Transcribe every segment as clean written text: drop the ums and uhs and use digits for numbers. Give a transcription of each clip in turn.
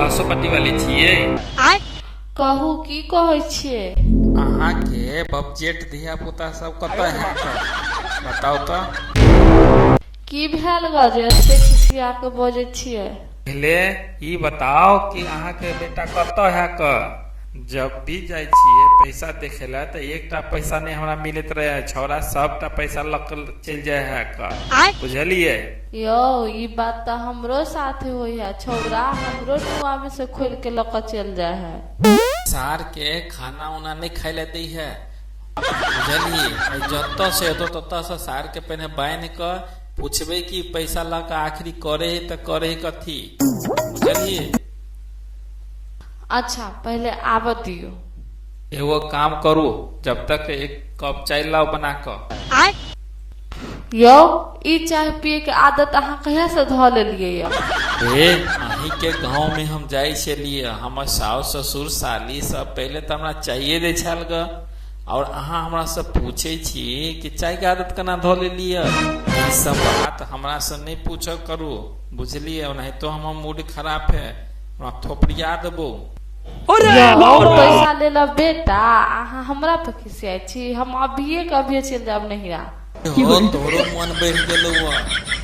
बासोपट्टी वाली छियै? कहू, की कहै छियै? अहाँके बपजेठ धिया पुता सब कतऽ है बताउ तऽ। की भेल ग जे एते खिसिया के बजै छियै? पहिले ई बताउ कि अहाँके बेटा कतऽ है क? जब भी जाइ छियै पैसा देखे ला तऽ एकटा पैसा नहि हमरा मिलैत रहे, छौड़ा सबटा पैसा लऽ के चलि जाइ है क, बुझलियै? यौ, ई बात तऽ हमरो साथे होइ है। छौड़ा हमरो नुआ में से खोल के लऽ के चलि जाइ है। सार के खाना उना नहि खाय ला दै है, बुझलियै? जतऽ से एतौ ततऽ से सार के पहिने बान्हि कऽ पूछबै कि पैसा लऽ कऽ आखिरी करे है तऽ करे है कथी, बुझलियै? अच्छा, पहिले आबऽ दियौ। एगो काम करू, जब तक एक कप चाय लाउ बना कऽ। यौ, ई चाय पिए के आदत अहाँ कहिया से धऽ लेलियै यौ? हे, अहीं के गाँव में हम जाइ छलियै, हमर साउस ससुर साली सब पहिले तऽ हमरा चाये दै छल ग, और अहाँ हमरा से पूछे छी कि चाय के आदत केना धऽ लेलियै। ई सब बात हमरा से नहि पूछल करू, बुझलियै? ओनाहितो हमर मूड खराब है, हमरा थोपड़िया देबो। यौ, पैसा लेलक बेटा, अहाँ हमरा पर खिसियाइ छी? हम अभिये के अभिये चलि जायब नहिरा। हो, तोरो मन बढ़ि गेलौ,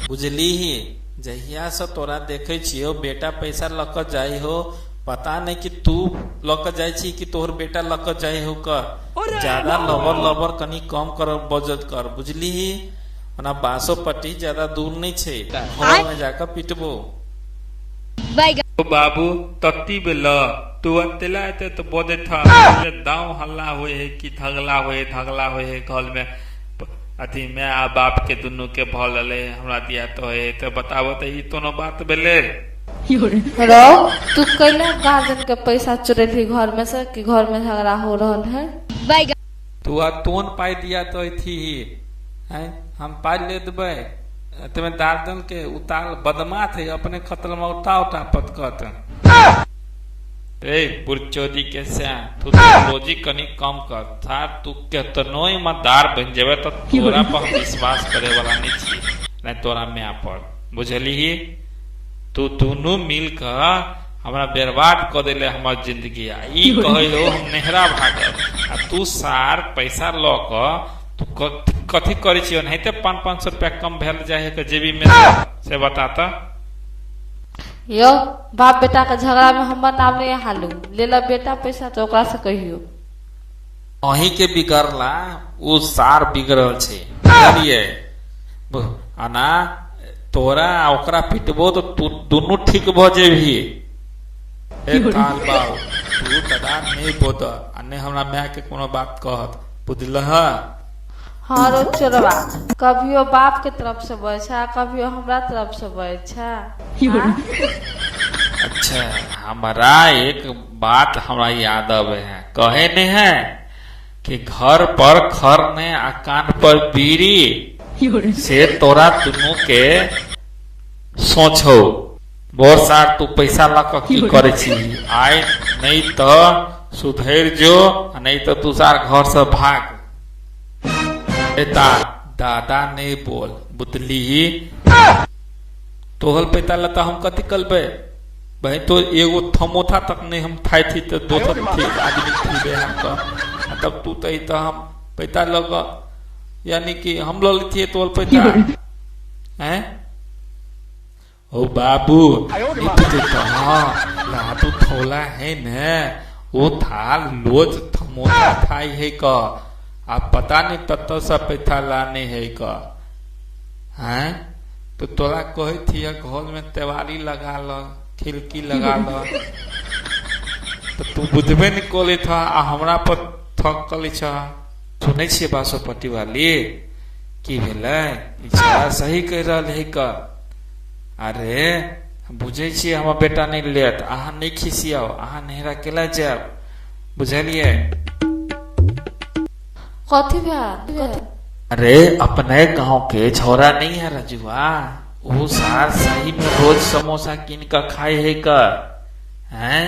बुझलीही? जहिया से तोरा देखै छियौ बेटा पैसा लऽ कऽ जाइ हो, पता नहि कि तू लऽ कऽ जाइ छी कि तोहर बेटा लऽ कऽ जाइ हो क। ज्यादा लबर लबर कनि कम कर बजत कर, बुझलीही? ओना बासोपट्टी ज्यादा दूर नहि छै, घर मे जाकऽ पिटबो। ओ बाबू, तत्ती बेल तू अतेला एते तो बजैत था दाँव हल्ला होय है कि झगड़ा होय है, झगड़ा होय है घर में, अथी माय आ बाप के दुनू के भऽ रहलै, हमरा दिया तो है तऽ बताबऽ तऽ ई कोनो बात भेलै? रौ, तू कैला गार्जियन के पैसा चोरेलही घर में से कि घर में झगड़ा हो रहल है? तू आ तोन पाइ दिया तो थी ही हैं, हम पाइ ले देबै तमे दार्दन के उताल बदमाश है, अपने खतल में उठा उठा पतकत। ए बुरचोदी के सै, तू तो कनि कम कर था। तू केतनो ईमानदार बन जेबे तऽ तोरा पर हम विश्वास करे वाला नहीं छी, नहीं तोरा माय पर, बुझलिही? तू दुनू मिल कऽ हमरा बर्बाद कऽ देले हमर जिंदगी, आ ई कहै हो हम नेहरा भागब, आ तू सार पैसा लऽ कऽ तू कथी करै छी? ओनाहिते 500-500 रुपया कम भेल जाइ है जेबी में से बता तऽ। यौ, बाप बेटा के झगड़ा में हमर नाम नहीं हालू। लेला बेटा पैसा तऽ ओकरा से कहियौ। अहीं के बिगड़ला ओ सार बिगड़ल छै, बुझलियै? आना तोरा आ ओकरा पिटबो तऽ तू दुनू ठीक भऽ जेबही। ए ताल बाबू, तू दादा नहि बोद आ नहि हमरा माय के कोनो बात कहत, बुझलह? हाँ रो चोरवा, कभियो बाप के तरफ से बजै छै, कभियो हमरा तरफ से बजै छै। हाँ? अच्छा, हमरा एक बात हमरा याद आवे है, कहे नहीं है कि घर पर खर ने आ कान पर बीड़ी, से तोरा दुनू के सोच हो। बहुत सार तू पैसा लऽ कऽ की करै छी? आइ नहीं तऽ सुधरि जो, आ नहीं तऽ तू सार घर से भाग। एता दादा नहीं बोल, बुझलीही? तोहर पैसा लऽ हम कथी करबै भाई? तो एगो थमोथा तक नहीं हम खाइ थी तऽ दोसर थी आदमी थीबे हम तऽ, आ तब तू तऽ तऽ हम पैसा लऽ कऽ यानी कि हम लऽ लेतियै तोहर पैसा हैं? ओ बाबू, नहीं पूछे तो हाँ लाडू थौला है ने, वो थाल लोज थमोथा थाई है क, आ पता नहीं तत्त से पैसा लाने है क हैं। तो तोरा कहै थी घर में तेवारी लगा ल, खिड़की लगा ल, तऽ तू बुझबे नहि कऽ था आ हमरा पर थक कऽ छ। सुनै छियै बासोपट्टी वाली, की भेलै? ई छौड़ा सही कहि रहल है क। अरे, हम बुझै छियै हमर बेटा नहि लेत, अहाँ नहि खिसियाउ, अहाँ नैहरा केला जायब, बुझलियै? कथी भेल? अरे, अपने गांव के छौड़ा नहीं है रजुआ, वो सार सही में रोज समोसा कीन कऽ खाय है क हैं,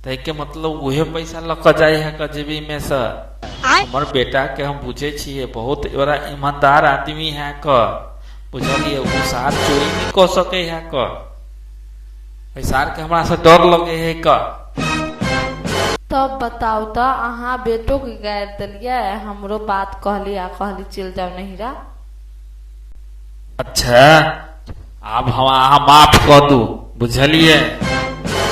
ताहि मतलब उहे पैसा लऽ कऽ जाइ है क जेबी में से। हमर बेटा के हम बुझै छियै, बहुत बड़ा ईमानदार आदमी है क, बुझलियै? ओ सार चोरी नहीं कऽ सकै है क। एहि सार के हमरा से डर लगे है का। तब बताउ तऽ अहाँ बेटो के गारि देलियै, हमरो बात कहली आ कहली चलि जाउ नहिरा। अच्छा आब हम अहाँ माफ कऽ दू, बुझलियै?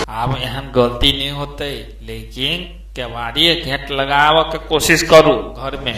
आब एहन गलती नहि होतै, लेकिन केवाड़ी घेट लगाबऽ के कोशिश करू घर में।